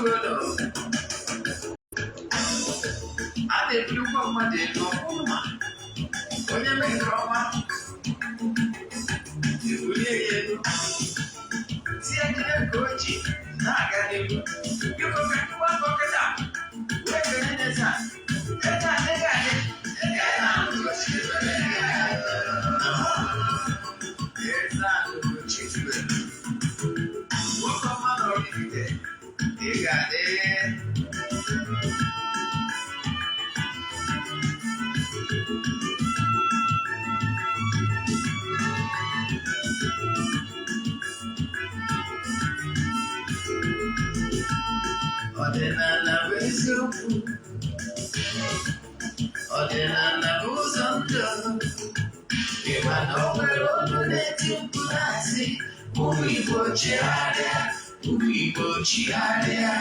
Enugono. A na-ebulukwa mmadụ elu ọbụrụ ma onye mee nke ọma, ebulie ya elu, tie jide nke o ji na-aga n'ihu. Biko, ka ndị gbakọ kịta wee kelee eze a. Eze a, eze a, eze a, eze a, Ugochi tubelu, nwoke ọma na Oraifite, ị ga-adị. Ọdịnala bụ eziokwu, ọdịnala bụ ụzọ ndụ. Ịma na o nwere olu na-eti mkpu na-asị, "Ụmụ Igbo, chigharịa, ụmụ Igbo, chigharịa."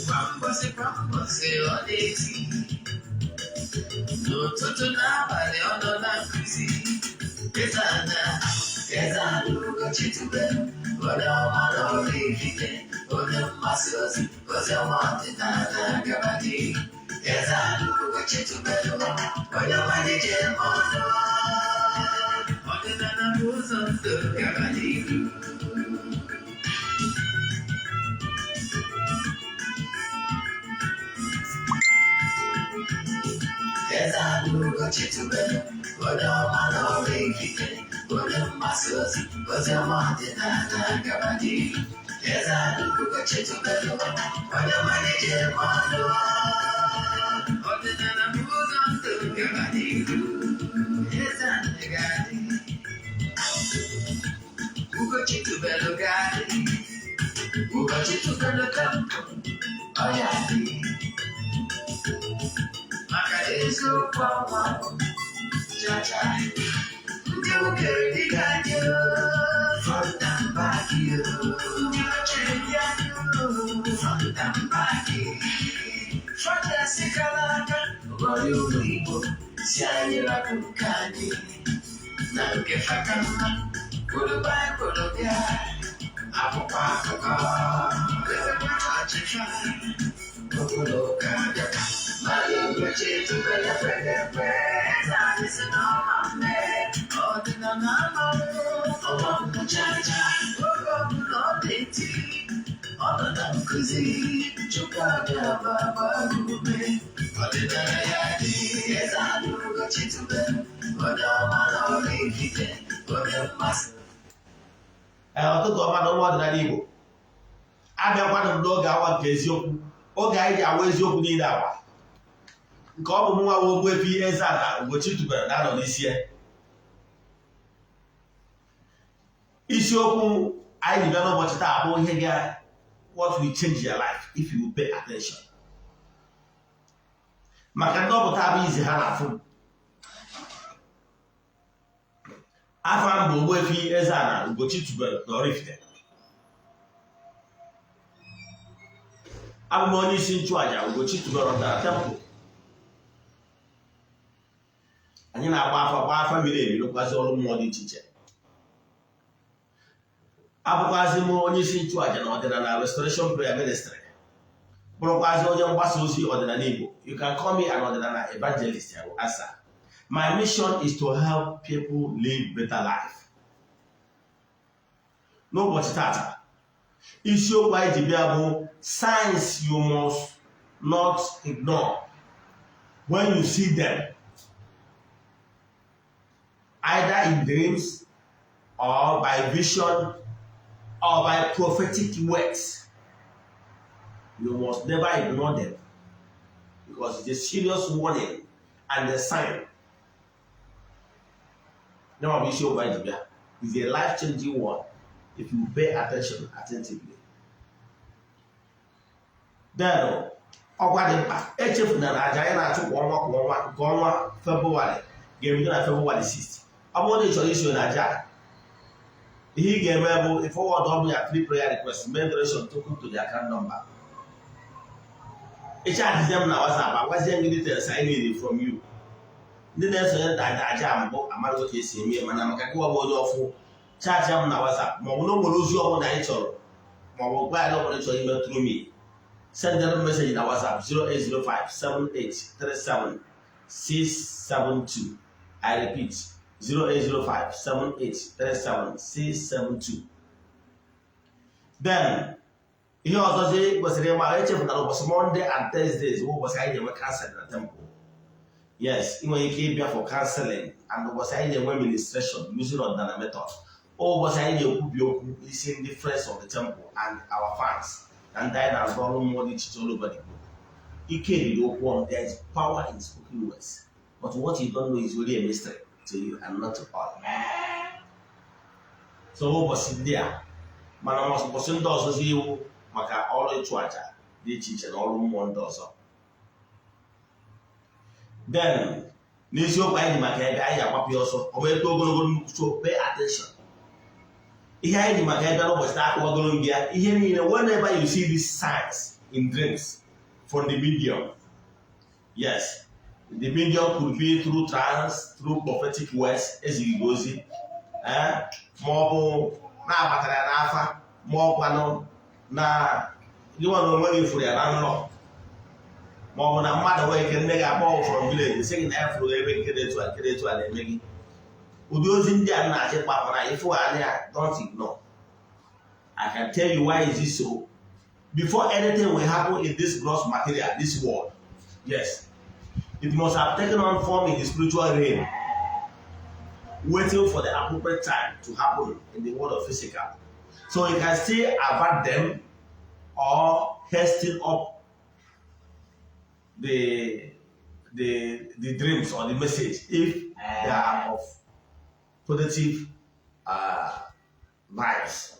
Kwa mbọsị kwa mbọsị ọ na-eti, n'ụtụtụ n'abalị ọ nọ na nkụzi. Eze ana, eze ana Ugochi tubelu, onye ọma na Oraifite, onye mgbasa ozi ozi ọma ọdịnala, gaba n'ihu. Eze ana Ugochi tubelu, onye ọma na-eje eme ọnụ, ọdịnala bụ ụzọ ndụ, gaba n'ihu. Eze ana Ugochi tubelu, onye ọma na Oraifite, onye mgbasa ozi ozi ọma ọdịnala, gaba n'ihu. Eze ana Ugochi tubelu, onye ọma na-eje eme ọnụ, ọdịnala bụ ụzọ ndụ, gaba n'ihu. Eze ana ga-adị, Ugochi tubelu ga-adị, Ugochi tubelu temple ọ ya dị, maka eziokwu ọnwa chacha ndị okere dịka anyị, front and back, ndị ochie dị anyị, front and back. Front sikara aka ghọrọ ụmụ Igbo si anyị rapụ nke anyị na nke faka mma, bụrụ Baịbụl bịa, akwụkwọ akụkọ chọọchị fa okpuru ụka bịakwa. Mmadụ Ugochi tubelu ekweghị ekwe, eze anyị si n'ọma mme ọdịnala amalụ ọma mmụchacha. Oge ọbụla ọ na-eti, ọ nọ na nkụzi, Chukwu abịa gbagba ume, ọdịnala ya dị. Eze anyị Ugochi tubelu, onye ọma na Oraifite, onye mmasị. Ee, ụtụtụ ọma na ụmụ ọdịnala Igbo. Abịakwanụ m n'oge awa nke eziokwu, oge anyị ji awa eziokwu niile awa, nke ọ bụ mụ nwa Ogbuefi Eze-Ana Ugochi tubelu na-anọ n'isi ya. Isiokwu anyị ji bịa n'ụbọchị taa bụ ihe ga what will change your life if you pay attention. Maka ndị ọ bụ taa bụ izi ha na-afụ m, afa m bụ Ogbuefi Eze-Ana Ugochi tubelu na Oraifite. Abụ m onye isi nchụaja Ugochi tubelu ọdịnala temple. Anyị na-agba afa, gba afa miri emi, rụkwazị ọrụ mmụọ dị iche iche. Abụkwazị m onye isi nchụaja na Ọdịnala Restoration Prayer Ministry, bụrụkwazị onye mgbasa ozi ọdịnala Igbo. You can call me an ọdịnala evangelist, I will answer. My mission is to help people live better life. N'ụbọchị tata, isiokwu anyị ji bịa bụ signs you must not ignore when you see them, either in dreams or by vision or by prophetic words. You must never ignore them because it's a serious warning and a sign. Now, bụ isiokwu anyị ji bịa is a life-changing one if you pay attention attentively. Then, ọkwa dị mkpa, echefuna na aja anyị na-achụ kwa ọnwa kwa ọnwa, nke ọnwa Febụwarị ga-ebido na Febụwarị 6. Ọ bụrụ na ị chọrọ iso na aja a, ihe ị ga-eme bụ forward ọ bụ ya three prayer request, mee donation token to the account number. Ịchatizie m na WhatsApp, agwazie m gị details I need from you. Ndị na-esonye na aja mbụ amaghị otu esi eme, mana maka gị bụ onye ọfụ, chat m na WhatsApp, ma ọ bụ na o nwere ozi ọbụla anyị chọrọ. Maọbụ gwa ya na ọ bụla ị chọrọ ime through me. Send them message na WhatsApp 0805 7837 672. I repeat, 0805 7837 672. Then ihe ọzọzi kwesịrị ịma, echefutara ụbọchị Monday and Thursdays bụ ụbọchị anyị na-enwe counseling na temple. Yes, ị nwere ike ịbịa for counseling, and ụbọchị anyị na-enwe ministration using ọdịnala method, ụbọchị anyị na-ekwubi okwu n'isi ndị friends of the temple and our fans na ndị anyị na-azụ ọrụ mmụọ dị iche iche all over the globe. Ike dị n'okwu ọnụ. There is power in spoken words, but what you don't know is really a mystery to you and not to all. So ụbọchị ndị a, mana ụbọchị ndị ọzọzi iwu maka ọrụ ịchụ àjà dị iche iche na ọrụ mmụọ ndị ọzọ. Then n'isiokwu anyị dị maka ebe anyị agbapụ ya ọsọ, ọ bụ eto ogologo nnukwu, so pay attention. Ihe anyị dị maka ebe n'ụbọchị taa, akụwagoro gị ya ihe niile. Whenever you see these signs in dreams from the medium, yes, the medium could be through trance, through prophetic words, ezighi gị ozi, ma ọ bụ na-abatara ya n'afa, ma ọ kwanụ na gịnwa na onwe gị fụrụ ya na nlọ, ma ọ bụ na mmadụ nwere ike nne gị akpọ from village sị gị na ya fụrụ ebe nke dị etu a, nke dị etu a na-eme gị. Ụdị ozi ndị a na-achịkwa na ịfụ anya, don't ignore. I can tell you why is it so. Before anything will happen in this gross material, this world, yes, it must have taken on form in the spiritual realm, waiting for the appropriate time to happen in the world of physical. So you can still avert them or hasten up the dreams or the message if they are of positive vibes.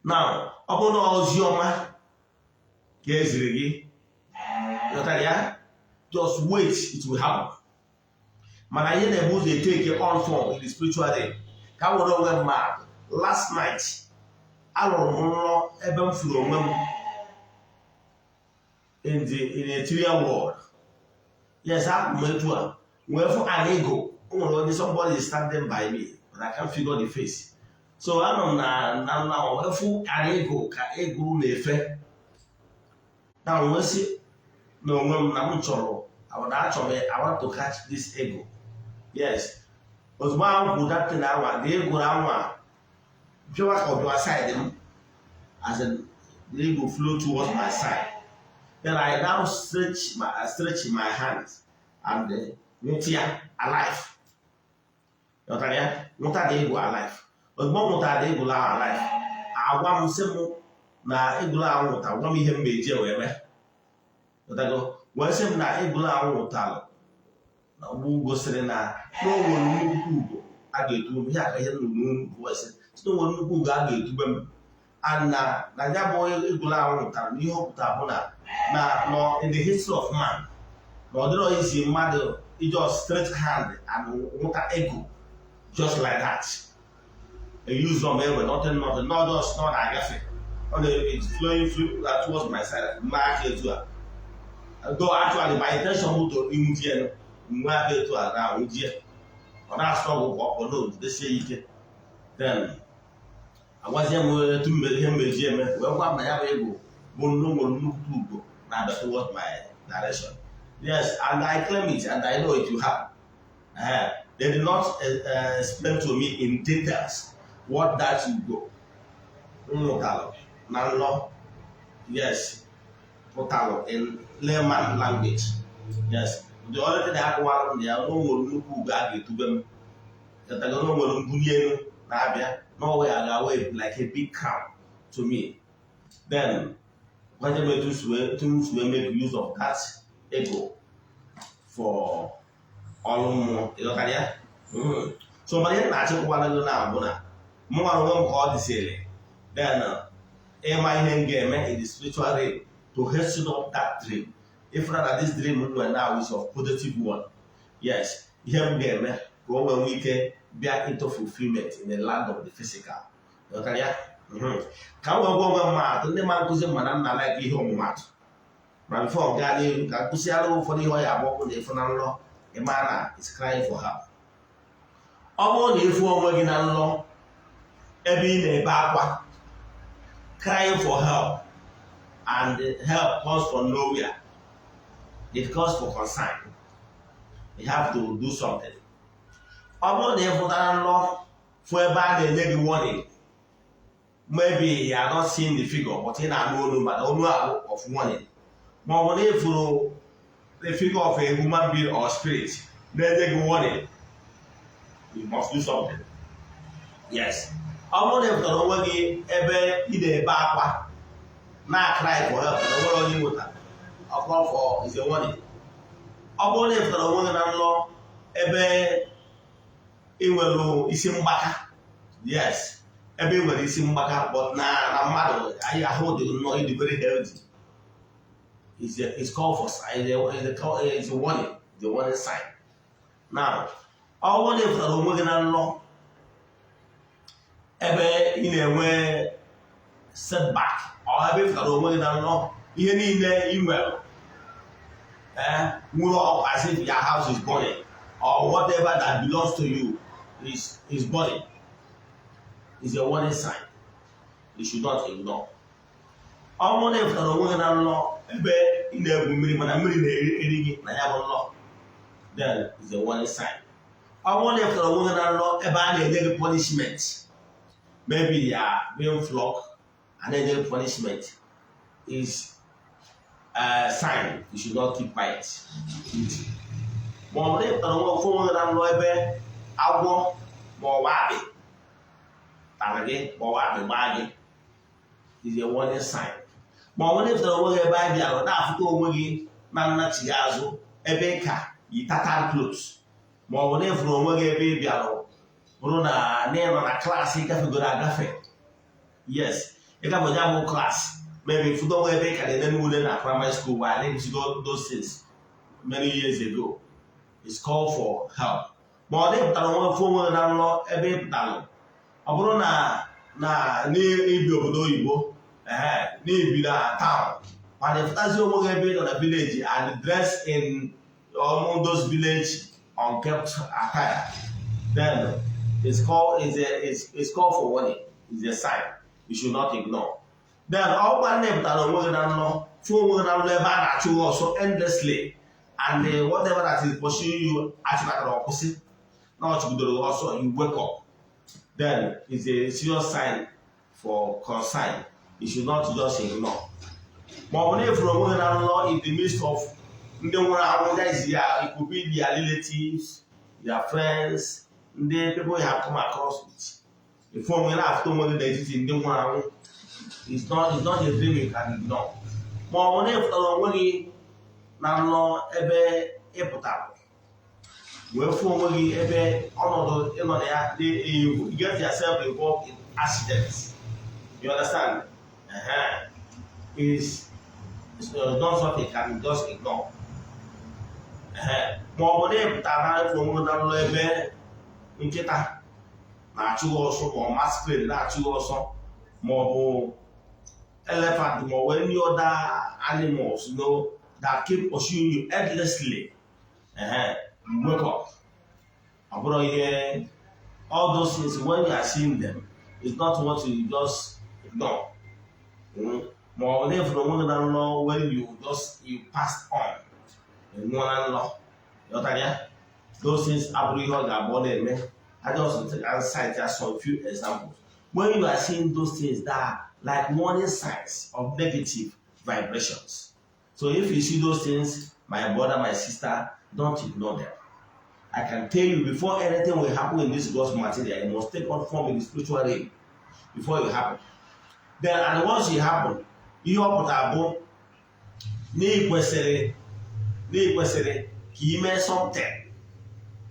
Now, ọ bụrụ na ozi ọma ka eziri gị, ghọtara ya, just wait, it will happen. Mana ihe na-ebu ụzọ etake on form in the spiritual realm. Ka m were onwe m maa, last night alụrụ m nrọ ebe m furu onwe m in the material world. Yes, apụ m etu a wee fụ an eagle. O nwere onye, somebody is standing by me, but I can't figure the face. So anọ m na wee fụ an eagle ka eagle na-efe na wee sị na onwe m na m chọrọ na achọrọ m, I want to catch this eagle. Yes, ozugbo ahụ kwuru that thing, anwa the eagle anwa bịawa ka ọ bịawa side m, as in the eagle flew towards my side. Then I now stretch my hands and nwụta ya alive. Ghọtara ya? Nwụta the eagle alive. Ozugbo m nwụtara the eagle ahụ alive, agwa m sị m na eagle ahụ nwụta, gwa m ihe m ga-eji wee mee. Ghọtago? Wee sị m na eagle ahụ nwụtalụ na ugbo gosiri na o nwere nnukwu ugo a ga-etube m. Ihe aka ihe nnụnụ voice sị na o nwere nnukwu ugo a ga-etube m, and na ya bụ eagle ahụ nwụtara na ihe ọ pụtara bụ na nọ in the history of man na ọ dịrọ isi mmadụ just straight hand and nwụta eagle just like that. Use them egbe, nothing, nothing, not just na ọ na-agafe, ọ na it's flowing through towards my side, mma aka etu a. Though actually my intention bụ to inwutie nwe aka etu a na nwụjie, ọ na-asụ ọgwụ ka ọ pụ na jidesie ike. Then agwazie m etu ihe mmeji eme, wee gwa m na ya bụ eagle bụ nnu nwere nnukwu ugo na-abịa towards my direction. Yes, and I claim it and I know it will happen. They did not explain to me in details what that ugo m mụtalụ na nlọ, yes, pụtalụ in layman language. Yes, the only thing akụwara m ya, o nwere nnukwu ugo a ga-etube m. Chetago na o nwere mbuli elu na-abịa n'ọwa ya ga-awa like a big crown to me. Then gwaje m etu m si wee make use of that eagle for ọrụ mmụọ. Ịghọtara ya? So mana ihe m na-achịkwa gị na bụ na mụ nwere onwe m ka ọ dịsịrị, then ịma ihe m ga-eme in the spiritual realm to hasten up that dream. If not that this dream m nwere now is of positive one, yes, ihe m ga-eme ka o nwee nwee ike bịa into fulfillment in the land of the physical. Ịghọtara ya? Ka m wee gwa onwe m maatụ, ndị ma nkụzi ma na nna like ihe ọmụmatụ. Ma before m gaa n'ihu, ka nkụziara ụfọdụ ihe ọ ya agba ọkụ na ịfụ na nlọ, ị maa na is crying for help. Ọ bụrụ na ịfụ onwe gị na nlọ ebe ị na-ebe akwa, crying for help and the help comes from nowhere, it calls for concern. You have to do something. Ọ bụrụ na ị fụtara nlọ, fụ ebe a na-enye gị warning, maybe you are not seeing the figure, but ị na-anụ olu, mana olu ahụ of warning, ma ọ bụ na ị fụrụ the figure of a human being or spirit na-enye gị warning, you must do something. Yes, ọ bụrụ na ị pụtara onwe gị ebe ị na-ebe akwa, na-cry for help, na onwere onye nwetara ọkọ for, is a warning. Ọ bụrụ na ị pụtara onwe gị na nlọ ebe ị nwere isi mgbaka, yes, ebe ị nwere isi mgbaka, but na mmadụ anyị ahụ dị nnọọ, ịdị very healthy, is called for is a warning, the warning sign. Now, ọ bụrụ na ị pụtara onwe gị na nlọ ebe ị na-enwe setback, ọ ebe ị pụtara onwe gị na nlọ ihe niile ị nwere nwụrụ ọkụ, as if your house is burning or whatever that belongs to you is burning, is a warning sign you should not ignore. Ọ bụrụ na ị pụtara onwe gị na nlọ ebe ị na-egwu mmiri, mana mmiri na-eri gị na ya bụ nlọ, then is a warning sign. Ọ bụrụ na ị pụtara onwe gị na nlọ ebe a na-enye gị punishment, maybe you are being flogged and na-enye gị punishment, is a sign you should not keep quiet. Ma ọ bụ na ị pụtara onwe onwe gị na nlọ ebe agwọ ma ọ bụ akpị tara gị, ma ọ bụ akpị gbaa gị, is a warning sign. Ma ọ bụ na ị pụtara onwe gị ebe a bịara na-afụta onwe gị na nnachighi azụ, ebe ị ka yi tattered clothes, ma ọ bụ na ịfụrụ onwe gị ebe ị bịara bụrụ na n'ịnọ na class ịgafegoro agafe, yes, ịgafe ya bụ class, maybe ịfụta onwe ebe ị ka na-ene ule na primary school, while I those things many years ago, it's call for help. Ma ọ dịpụtara onwe fụ onwe gị na nlọ ebe ị pụtara, ọ bụrụ na n'ibi obodo oyibo, ee, n'ibi na town, mana ịfụtazi onwe gị ebe ị nọ na village and dress in all those village unkept attire, then it's called for warning, it's a sign you should not ignore. Then ọ gwa nne pụtara onwe gị na nlọ, fụ onwe gị na nlọ ebe a na-achụ gị ọsọ endlessly, and whatever that is pursuing you achụkatara ọkwụsị na ọ chụgidoro gị ọsọ, you wake up, then it's a serious sign for concern you should not just ignore. Ma ọ bụ na ịfụrụ onwe gị na nlọ in the midst of ndị nwụrụ anwụ, that is ya, it could be their relatives, their friends, ndị people you have come across with, ifu onwe na-afụta onwe gị n'etiti ndị nwụrụ anwụ, it's not a dream you can ignore. Ma ọ bụ na ịfụtara onwe gị na nlọ ebe ị pụtara wee fụ onwe gị ebe ọnọdụ ịnọ na ya dị, you get yourself involved in accidents, you understand? Is not something you can just ignore. Ma ọ bụ na ị pụtara na ịfụ onwe gị na nlọ ebe nkịta na-achụ gị ọsọ, ma ọ masquerade na-achụ gị ọsọ, ma ọ bụ elephant, ma ọ bụ any other animals that keep pursuing you endlessly, you wake up, ọ bụrụ ihe, all those things, when you are seeing them, it's not what you just ignore. Ma ọ bụ na ịfụrụ onwe gị na nlọ when you just you passed on, nwụọ na nlọ, ghọtara ya, those things abụrụ ihe ọ ga-abụ ọ na-eme. I just take and cite just some few examples. When you are seeing those things that are like warning signs of negative vibrations. So if you see those things, my brother, my sister, don't ignore them. I can tell you, before anything will happen in this gross material, it must take on form in the spiritual realm before it happen. Then, and once it happen, ihe ọ pụtara bụ na ị kwesịrị ka ị mee something,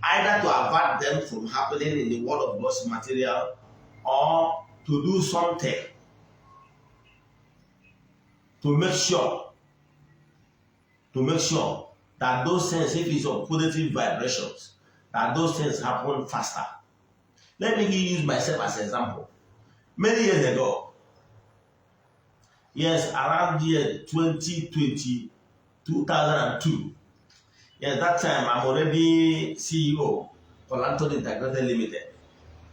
either to avert them from happening in the world of gross material or to do something to make sure that those things, if it's of positive vibrations, that those things happen faster. Let me use myself as an example. Many years ago, yes, around year 2020, 2002, yes, that time I'm already CEO for Lanton Integrated Limited.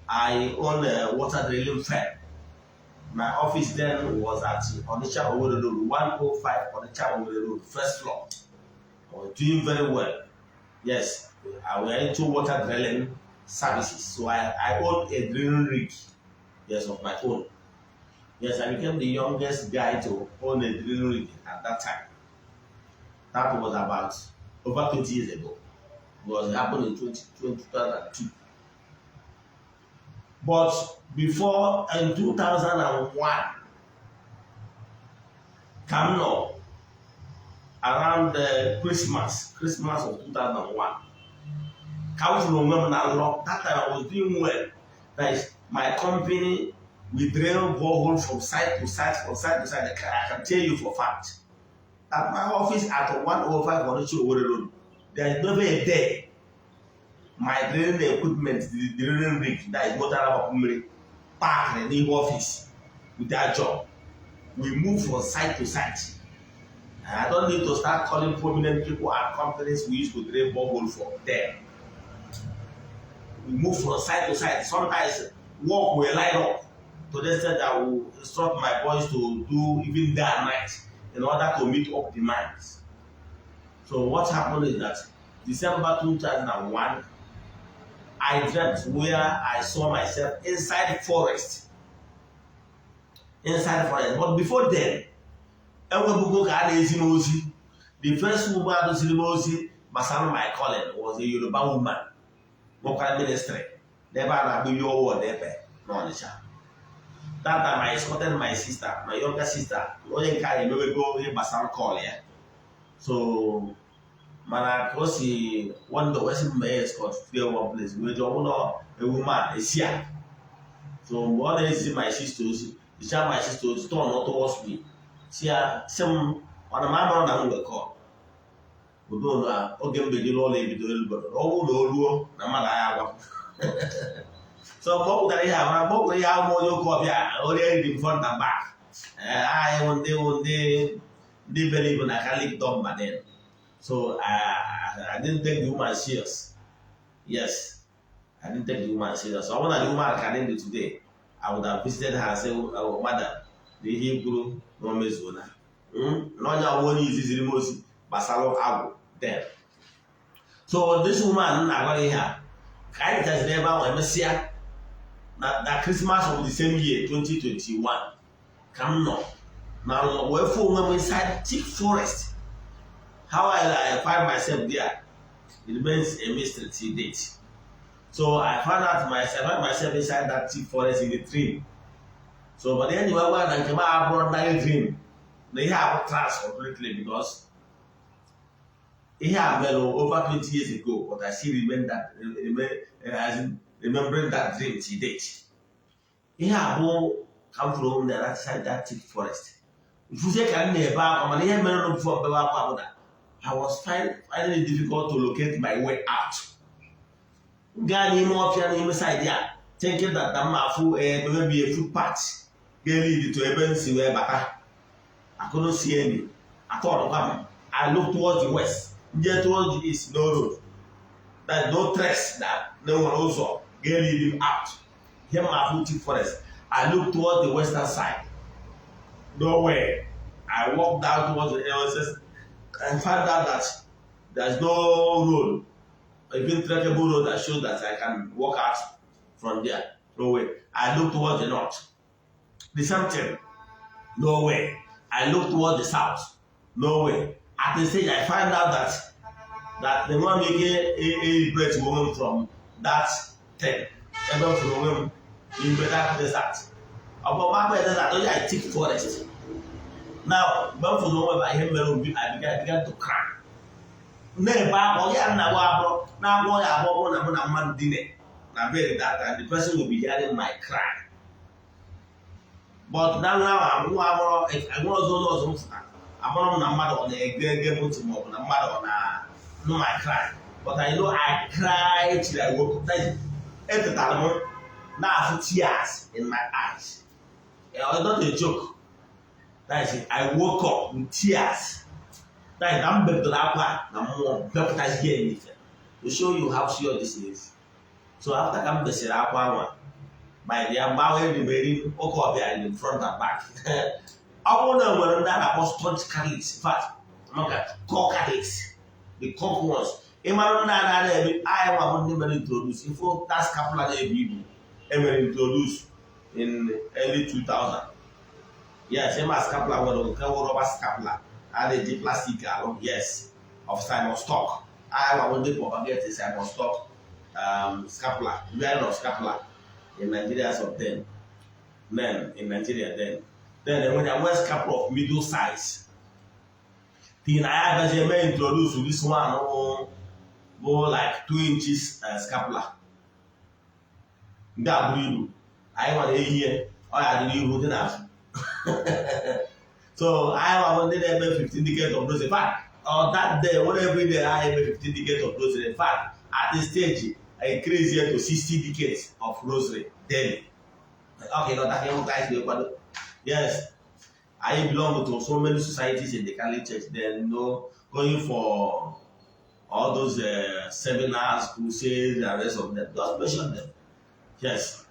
I own a water drilling firm. My office then was at Onitsha Owerri Road, 105 Onitsha Owerri Road, first floor. I was doing very well. Yes, I went into water drilling services. So I own a drilling rig, yes, of my own. Yes, I became the youngest guy to own a drilling rig at that time. That was about over 20 years ago. It was happened in 2002. But before, in 2001, ka m nọ around the Christmas of 2001, ka m fụrụ onwe m na nlọ. That time I was doing well. That is, my company, we drill borehole from site to site, from site to site. I can tell you for fact at my office at 105 Onitsha Owerri Road, there is never a day my drilling equipment, the drilling rig, that is motor agbapụ mmiri, parked n'ihu office with that job. We move from site to site. I don't need to start calling prominent people and companies we used to drill borehole for them. We move from site to site. Sometimes work will line up to the extent that I will instruct my boys to do even day and night in order to meet up demands. So what happened is that December 2001, I dreamt where I saw myself inside forest. Inside forest. But before then, enwebugo ka a na-ezi m ozi. The first woman doziri m ozi gbasara my calling was a Yoruba woman nwekwara ministry n'ebe a na-akpọ ihe ọwụ ebe n'Ọnịcha. That time I escorted my sister, my younger sister, onye nke a emewego ihe gbasara call ya. So mana ka o si one day wee sị m mee escort fie one place wee jụọ ụlọ a woman esi a. So mgbe ọ na-ezi my sister ozi, zicha my sister ozi, turn towards me, si ya, sị m ọ na m amụrụ na m nwee call udo na oge mbeji ụlọ ebido elubere ọ bụrụ na o ruo na mmadụ agha agwa. So mgbe ọ pụtara ihe a mara mgbe ọ pụtara ihe ahụ, onye ụka ọbịa onye riri front and back, anyị wụ ndị wụ ndị believe na Catholic dogma then. So I didn't take the woman serious. Yes, I didn't take the woman serious. Ọ bụrụ na the woman ka dị ndụ today, I would have visited her and say, "Oh, madam, na ihe i kwuru na o mezuola." Na onye ọbụ onye iziziri m ozi gbasara agwụ then. So this woman na-agwa gị ihe a ka anyị gachaziri ebe ahụ emesịa na Christmas of the same year, 2021, ka m nọ na nlọ wee fụ onwe m inside thick forest. How I find myself there, it remains a mystery till date. So I found myself inside that thick forest in the dream. So but anyway, gwa na nke m abụrụ ordinary dream, na ihe abụ trance completely, because ihe a mere over 20 years ago, but I still remain that remain, as in, remembering that dream till date. Ihe a bụ ka m fụrụ onwe m na that side that thick forest, mfuzie ka m na-ebe akwa. Mana ihe mere na before mbebe akwa bụ na I was finding it difficult to locate my way out. Gaa n'ime ọfịa n'ime side a, thinking that na mma afụ ebe maybe a footpath ga-lead to ebe m si wee bata. I couldn't see any at all. I look towards the west, nje towards the east, no road. There is no trace that na enwere ụzọ ga-lead him out. Here ma afụ thick forest. I look towards the western side, nowhere. I walk down towards the LSS and find out that there's no road, even trackable road that shows that I can walk out from there. No way. I look towards the north, the same thing, no way. I look towards the south, no way. At the stage I find out that the one make a liberate woman from that thing, ebe m fụrụ onwe m n'ime that desert. Ọ bụ ọma desert onye I thick forest. Now mgbe m fụrụ onwe m, ihe mere obi, I began to cry, na-ebe akwa. Onye a na-agba abụrụ na-agwa ya abụọ bụrụ na mụ na mmadụ dine na bed that time, the person will be hearing my cry. But na now amụ amụrụ enwere ọzọ onye ọzọ m fụtara amụrụ m na mmadụ ọ na-ege ege m ntị maọbụ na mmadụ ọ na-anụ my cry. But I know I cry till I woke up. That is, etetara m na-afụ tears in my eyes. It's not a joke. That is it. I woke up with tears. That is, na m bepụtara akwa na mmụọ bepụtazie n'ife to show you how serious this is. So after ka m besịrị akwa anwa, My dear, mgbe ahụ eri m eri ụka ọbịa in front and back. Ọ bụrụ na enwere ndị a na-akpọ staunch Catholics, in fact, maka core Catholics, the core ones, ị mara ndị a na-ana eme anyị nwa bụ ndị mere introduce ifo that scapular na-ebu ibu emere introduce in early 2000. Yes, ịma scapular nwere nke wụ rubber scapular a na-eji plastic alụ, yes, of Simon Stock. Anyị nwa bụ ndị propagate Simon Stock scapular, wearing of scapular in Nigeria as of then. Men in Nigeria then. Then enwere nwee scapular of middle size. Till na ya abịazi eme introduce this one bụ like 2 inches scapular. Ndị a buru ibu anyị nwere ehihie ọ ya dị n'ihu dị n'azụ. So anyị nwa bụ ndị na-eme 15 decades of rosary. In fact, on that day, when every day I eme 15 decades of rosary. In fact, at the stage I increase here to 60 decades of rosary daily. Okay, not that guys. Yes, I belong to so many societies in the Catholic Church. Then going for all those seminars, crusades, and rest of them. Just mention them. Yes.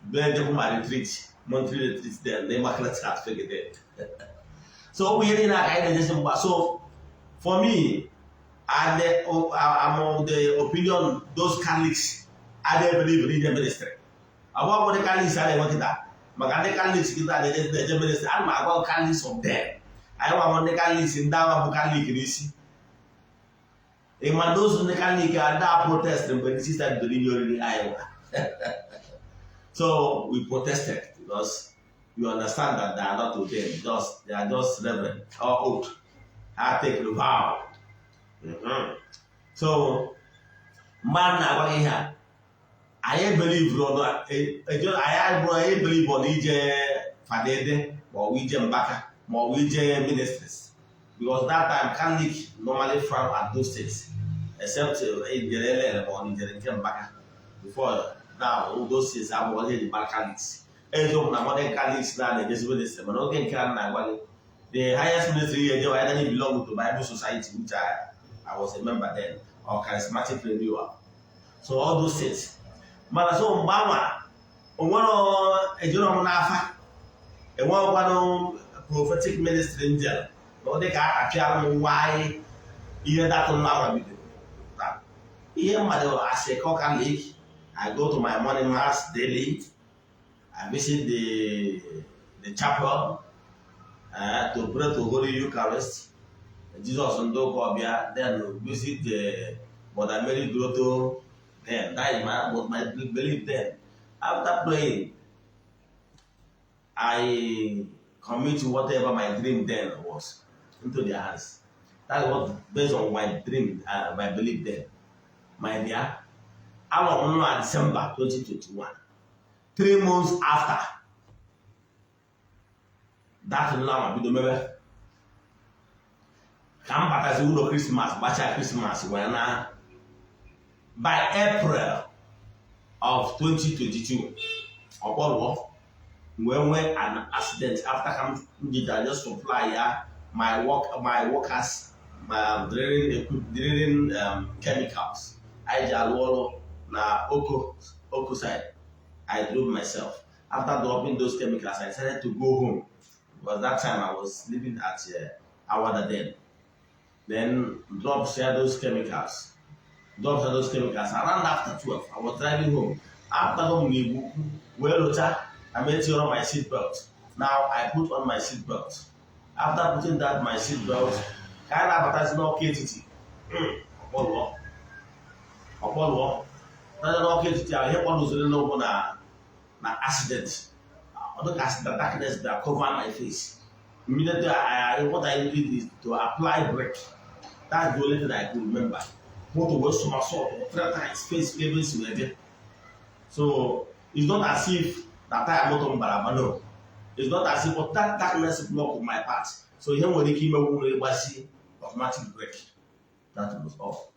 Then they my retreat, monthly retreat then, the Immaculate Heart figure there. So we really not. So for me, and I'm of the opinion those Catholics, I don't believe in the ministry. Agwa bụ ndị Catholics a na-enwe kịta maka ndị Catholics kịta na-eje ministry. Ana m agwa Catholics of them. Anyị nwa ndị Catholics, ndị agha bụ Catholic n'isi. Ịma those ndị Catholic a ndị a protest mgbe ndị sista bidoro inye oriri anyị nwa. So we protested because we understand that they are not ordained, just they are just reverend or oath. Ha take the vow. So mgbe a na-agwa gị ihe a, anyị believe anyị abụrụ anyị believe on ije fadede ma ọ bụ ije Mbaka ma ọ bụ ije ministries, because that time Catholic normally frown at those things, except ijere elele ma ọ bụ ijere nke Mbaka. Before now, those things abụghị ihe eji mara Catholics. Eziokwu na modern Catholics na na-ejezi ministry, mana oge nke a na-agwa gị, the highest ministry you eje, either you belong to Bible Society, which I was a member then, or Charismatic Renewal. So all those things. Mana so mgbe anwa onwere ejere m n'afa enweghịkwanụ prophetic ministry njel na ọ dị ka apịara m nwa anyị ihe datụ nwa bidoro ihe mmadụ. As a Catholic, I go to my morning mass daily. I visit the chapel to pray to Holy Eucharist, Jesus ndị ụka ọbịa, then visit the Mother Mary Grotto. Then that is my belief then. After praying, I commit whatever my dream then was into their hands. That's what based on my dream, my belief then. My dear, I'm on December 2021. 3 months after that, now bido mebe ka m batazi ụlọ Christmas, gbachaa Christmas wee na by April of 2022 ọkpọrụọ wee nwee an accident after ka m jijara just supply ya my work, my workers, my drilling equip, drilling chemicals anyị ji alụ ọrụ na Oko side. I drove myself. After dropping those chemicals, I decided to go home because that time I was living at Awada then. Then drop share those chemicals, drop those chemicals around after 12. I was driving home. After home n'Igbo wee lụcha, I made sure on my seat belt. Now I put on my seat belt. After putting that my seat belt, ka a na-abatazi n'Ọka Etiti, ọkpọlụọ ọkpọlụọ na n'Ọka Etiti ahụ, ihe kpọrụziri n'ụkwụ na accident. Ọ dịka accident, darkness bịa cover my face immediately. What I did is to apply brake. That's the only thing I could remember. Moto wee somersault three times, face ebe si wee bịa. So it's not as if na taya moto m gbara agba, no, it's not as if, but that darkness block my path. So ihe nwere ike imewu nwere ịgbasi automatic brake. That was off.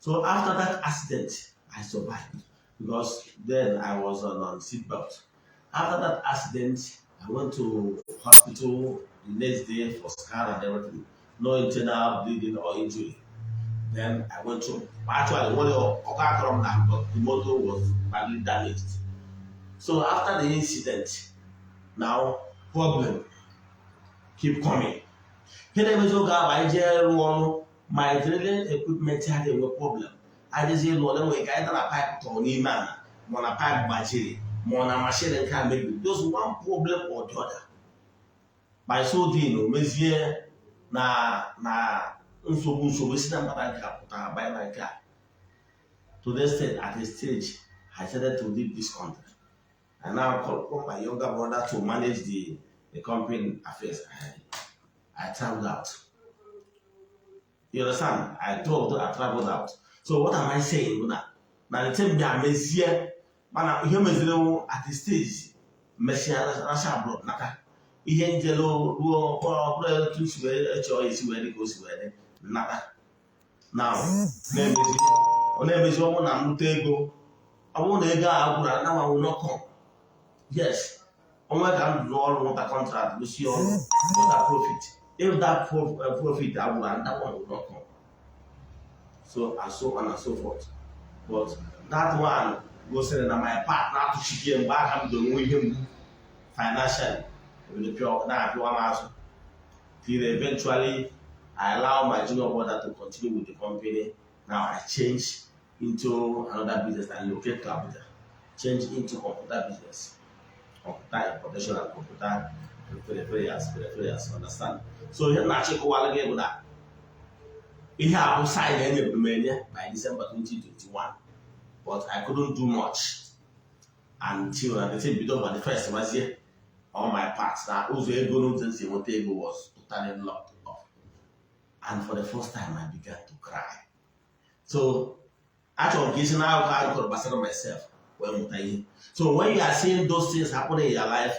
So after that accident, I survived because then I was on seat belt. After that accident, I went to hospital the next day for scan and everything. No internal bleeding or injury. Then I went to actually one of but the motor was badly damaged. So after the incident, now problem keep coming. Ihe na-emezi oge ahụ, anyị jee rụọ ọrụ, my drilling equipment ha ga-enwe problem. Anyị jezie ịlụ ọrụ, enwere ka anyị dara pipe tọrọ n'ime ala, ma ọ na pipe gbajiri, ma ọ na machine nke a mebiri. Just one problem or the other. By so doing, o mezie na nsogbu si na mkpata nke a pụtara banye na nke a, to the extent at a stage I decided to leave this country. I now call upon my younger brother to manage the company affairs. I traveled out. You understand? I traveled out. So what am I saying? Na the thing bịa mezie, mana ihe meziri wụ, at the stage mesịa rasha abroad nata ihe njelu ruo ọ bụrụ etu si wee eche ọ esi wee dị ka o si wee dị nata. Now na-emezi, ọ na-emezi, ọ bụrụ na m rute ego, ọ bụrụ na ego a gwụrụ na nwa will not come. Yes, onwe ka m rụọ ọrụ, nweta contract, rụsie ọrụ, nweta profit. If that profit agwụrụ, that one will not come. So and so on and so forth. But that one gosiri na my part na-atụchikie mgbe aka m bidoro nwe ihe mgbu financially, ebido na-apịwa m azụ, till eventually I allow my junior brother to continue with the company. Now I change into another business and locate to Abuja, change into computer business, computer importation and computer peripherals, understand? So ihe na-achịkọwara gị bụ na ihe a bụ sign enyeburu m enye by December 2021, but I couldn't do much until na the thing bido by the first mazie. All my parts na ụzọ ego n'ụzọ m si enweta ego was totally locked off, and for the first time I began to cry. So achọrọ m ka isi n'akụkọ a kọrọ gbasara myself wee mụta ihe. So when you are seeing those things happening in your life,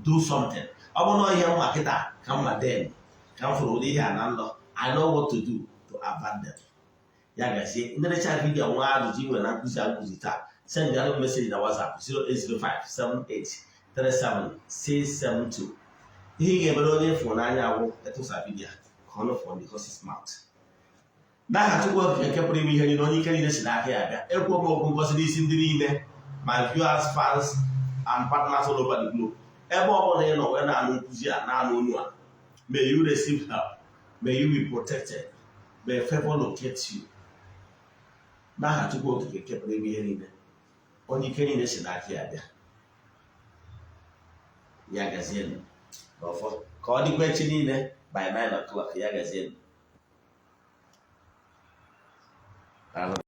do something. Ọ bụrụ na ihe mma kịta ka mma, then ka m fụrụ ụdị ihe a na nlọ, I know what to do to avert them. Ya gazie. Nnerecha video, nwa ajụjụ ị nwere na nkụzi a nkụzi taa, send alụ message na WhatsApp 08057837672. Ihe ị ga-emere onye fụrụ n'anya awụ etụsa video ka ọ nụ from the horse's mouth. N'aha Chukwu Okike nke pụrụ ime ihe niile, onye ike niile si n'aka ya bịa, ekwu m okwu ngozi n'isi ndị niile, my viewers, fans and partners all over the globe. Ebe ọ bụla ị nọ wee na-anụ nkụzi a, na-anụ onu a, may you receive help, may you be protected, may favor locate you. N'aha Chukwu Okike nke pụrụ ime ihe niile, onye ike niile si n'aka ya bịa. Ya gazienụ n'ọfọ. Ka ọ dịkwa echi niile by 9 o'clock. Ya gazienụ. Daalụ.